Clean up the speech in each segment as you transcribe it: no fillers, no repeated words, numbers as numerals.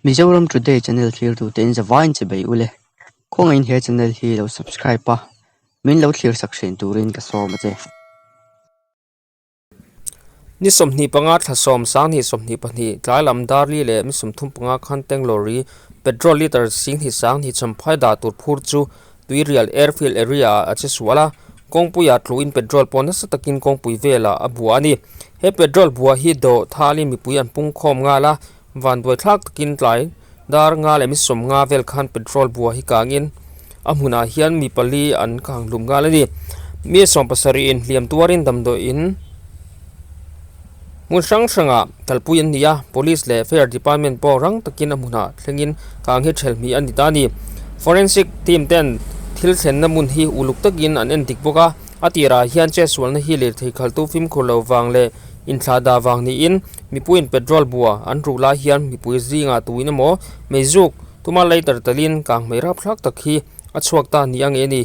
Mizoram Today channel thlirtute in zavaiin che bei ule. Khawngaih he channel hi lo subscribe a, min lo thlir sak thin turin ka sawm a che. Ni 25 thla 10 sanghnih 22 tlai lam dar li leh mi 35 khan tank lorry petrol litre singhnih sanghnih champhai dah tur phur chu Tuirial airfield area ah a che sual a, kawngpuiah tluin petrol pawh nasa takin kawngpui velah a bua a ni. He petrol bua hi dawh thalin mipui an pung khawm nghal a, vanduai thlak takin tlai dar nga leh mi 50 vel khan petrol bua hi kangin a hmunah hian mi pali an kang hlum nghal a ni. Mi 70 in hliam tuarin damdawiin hmun hrang hrangah kalpui an ni a, police leh fire department pawh rang takin a hmunah thlengin kang hi thelhmih a ni ta a ni. Forensic team ten thil thlenna hmun hi uluk takin an en dik bawk a, a tirah hian chetsualna hi lirthei khaltu fimkhur lo vang leh inthlah dah vang niin mipuiin petrol bua an ruh lai hian mipui zingah tuin emaw meizuk tuma lighter telin kang hmei rapthlak tak hi a chhuak ta ni ang e ni.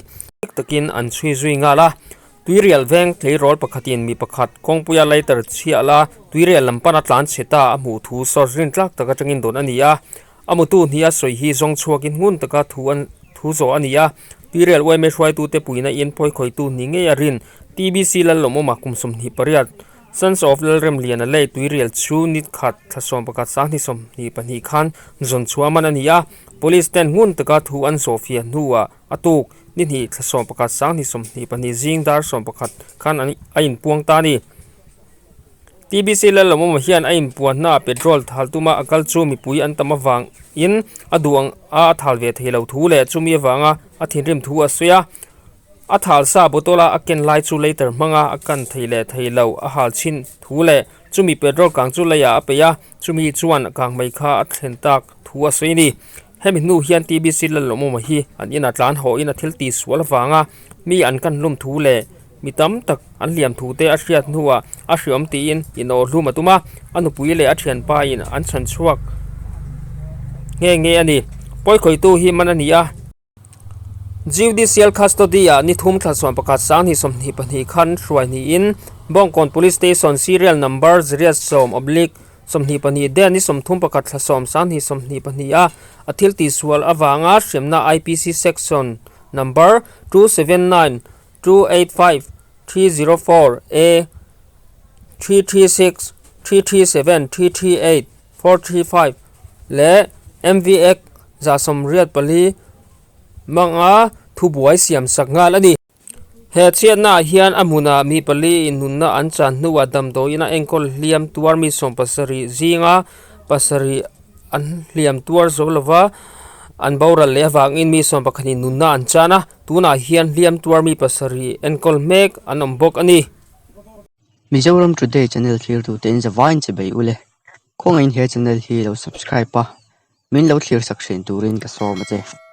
Takin an chhui zui nghal a. Tuirial veng tleirawl pakhatin mi pakhat kawngpuia lighter chhiah la tuirial lam pana tlan chhe ta a hmuh thu source rintlak tak atangin dawn a ni a. A mutu hnih a sawi hi zawng chhuakin ngun taka thu an thu zawh a ni a. Tuirial yma hruaitute puihna in pawikhawitu ni ngei a rin TBC Lallawmawma kum 28 Sons of Lalremliana lei tuirial chu ni khat thla 11 sanghnih 22 khan zawn chhuah man a ni a. Police ten ngun taka thu an zawh fiah hnuah A tuk, ni hnih thla 11 sanghnih 22 zing dar 11 khan an a inpuang ta a ni. TBC Lalawmawma hian a inpuanna ah petrol thal tuma a kal chu mipui an tam avangin a duh ang a a thal ve thei lo thu leh chumi avanga a thinrim thu a sawi a. A thal sa bottle a a ken lai chu lighter hmanga a kan thei leh thei lo a hal chhin thu leh chumi petrol kang chu leiah a peih a, chumi chuan kang mai kha a thlen tak thu a sawi a ni. Hemi hnu hian TBC Lalawmawma hi an inah tlan hawhin a thil tih sual avanga mi an kan hlum thu leh mi tam tak an hliam thu te a hriat hnuah a hriawm tiin inawh hlum a tum a, a nupui leh a thianpa in an chhan chhuak nghe nghe a ni. Pawikhawitu hi man a ni a. Judicial Custody ah ni thum thla 11 sanghnih 22 khan hruai niin Bawngkawn Police Station Serial Number zariat sawm oblique 22 den ni 31 thla 10 sanghnih 22 a a thil tihsual avanga hremna IPC section number 279 285 304 A 336 337 338 435 leh MV Act 184 hmanga thubuai siamsak nghal a ni. He chhiatnaah hian a hmunah mi pali in nunna an chan hnuah damdawiin a enkawl hliam tuar mi 70 zinga pasarih an hliam tuar zo lova an boral leh avangin mi 11 in nunna an chan a, tunah hian hliam tuar mi pasarih enkawl hmek an awm bawk a ni. Mizoram Today channel thlirtute in zavaiin che bei ule. Khawngaih in he channel hi lo subscribe a, min lo thlir sak thin turin ka sawm a che.